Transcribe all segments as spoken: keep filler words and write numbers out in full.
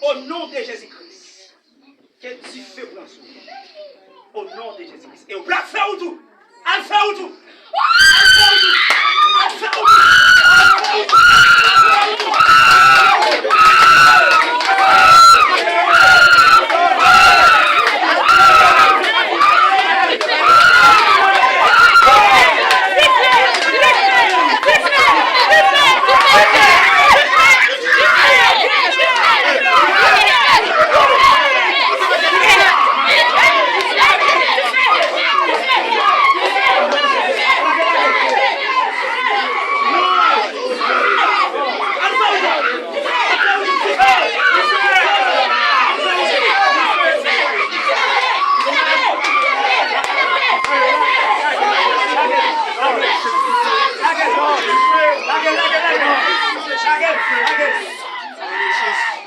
O non de Jezi Kris, ke dife pran sou ou. O non de Jezi Kris. E yo pral fè ou tou. Al fè ou tou. Al fè ou tou. Al fè ou tou. Al fè ou tou. Al fè ou tou.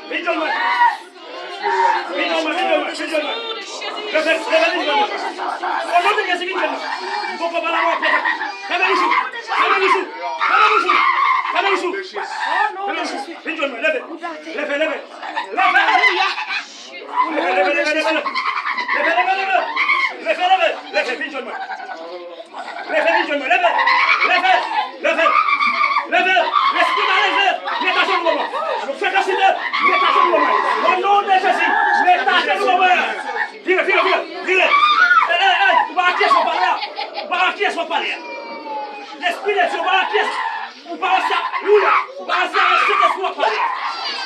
Vin jwenn mwen. Vin jwenn mwen, vin jwenn mwen, vin jwenn mwen. Leve, leve, vin jwenn mwen. O non de Jezi, vin jwenn mwen. M poko pale avè w, papa. Fèmen bouch ou. Fèmen bouch ou. Fèmen bouch ou. Fèmen bouch ou. Fèmen bouch ou. Vin jwenn mwen, leve. Leve, leve. Leve. Leve, leve, leve, leve. Leve, leve, leve. Leve, leve. Leve, vin jwenn mwen. Leve, vin jwenn mwen. Leve. Leve. Leve. Leve. Lespri malelve. Met ajenou pou mwen. Frekans de. Met ajenou pou mwen. O non de Jezi. Met ajenou pou mwen. Vire, vire, vire. Vire. Ey, ey, ey. Ou pa wè kiyès w ap pale a? Ou pa wè kiyès w ap pale a? Lespri de Dye, ou pa wè kiyès? Ou pa wè sa? Alelouya. Ou pa wè sa? Sentespri w ap pale a.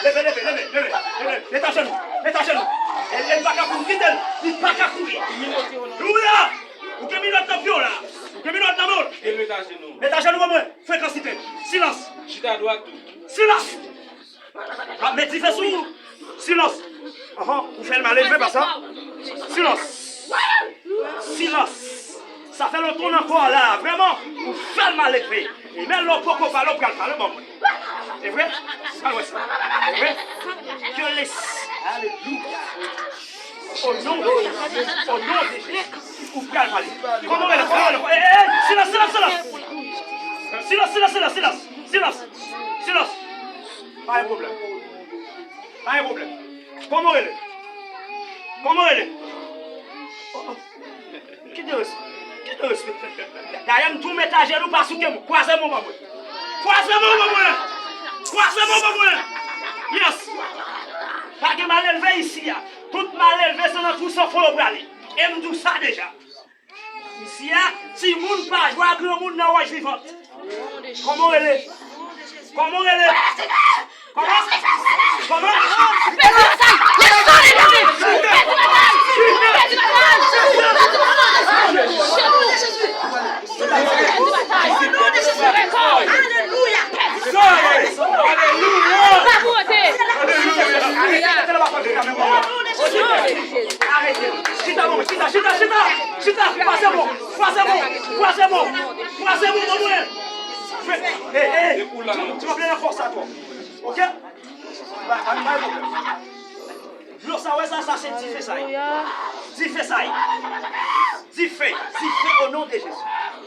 Leve, leve, leve, leve, leve. Met ajenou. Met ajenou. E, e li pa ka kouri, kite l. Li pa ka kouri. Alelouya. Ou gen minòt nan pye w la. Ou gen minòt nan men w. E met ajenou. Met ajenou pou mwen. Frekansite. Silans. Chita dwat tou. Silans. M ap met dife sou ou. Silans. Ahan, ou fè l malelve, pa sa? Silans. Silans. Sa fè lontan w nan kò a la. Vrèman, ou fè l malelve. E men lè w poko pale, w pral pale, ban mwen. E vre? Al wè sa. E vre? Ke les-, alelouya. O non de Jezi, o non de Jezi, ou pral pale. Kòman w rele? Kòman w rele? Ey, ey, ey, silans, silans, silans. Silans, silans, silans, silans. Silans. Silans. Pa gen pwoblèm. Pa gen pwoblèm. Kòman w rele? Kòman w rele? Oh, oh. Kite respe. Kite respe. Dayè, m tou met ajenou pa sou ke mwen. Kwaze men w ban mwen. Kwaze men w ban mwen. Kwaze men w ban mwen. Yes. Pa gen malelve isi a. Tout malelve se nan twou san fon yo prale. E m di w sa deja. Isi a, timoun pa jwe ak granmoun nan wòch vivant. Kòman w rele? Kòman w rele? Kòman? Kòman? Alelouya! Alelouya! Alelouya! Arete! Chita, non, chita, chita, chita! Chita! Kwaze men w! Kwaze men w! Kwaze men w! Kwaze men w, ban mwen! Fè, hey, hey! Ou, ou pa vle nan kò sa twòp. Oke? Pa, pa, pa gen pwoblèm. Dlo sa, w wè sa, sa se dife sa ye. Dife sa ye. Dife, dife o non de Jezi.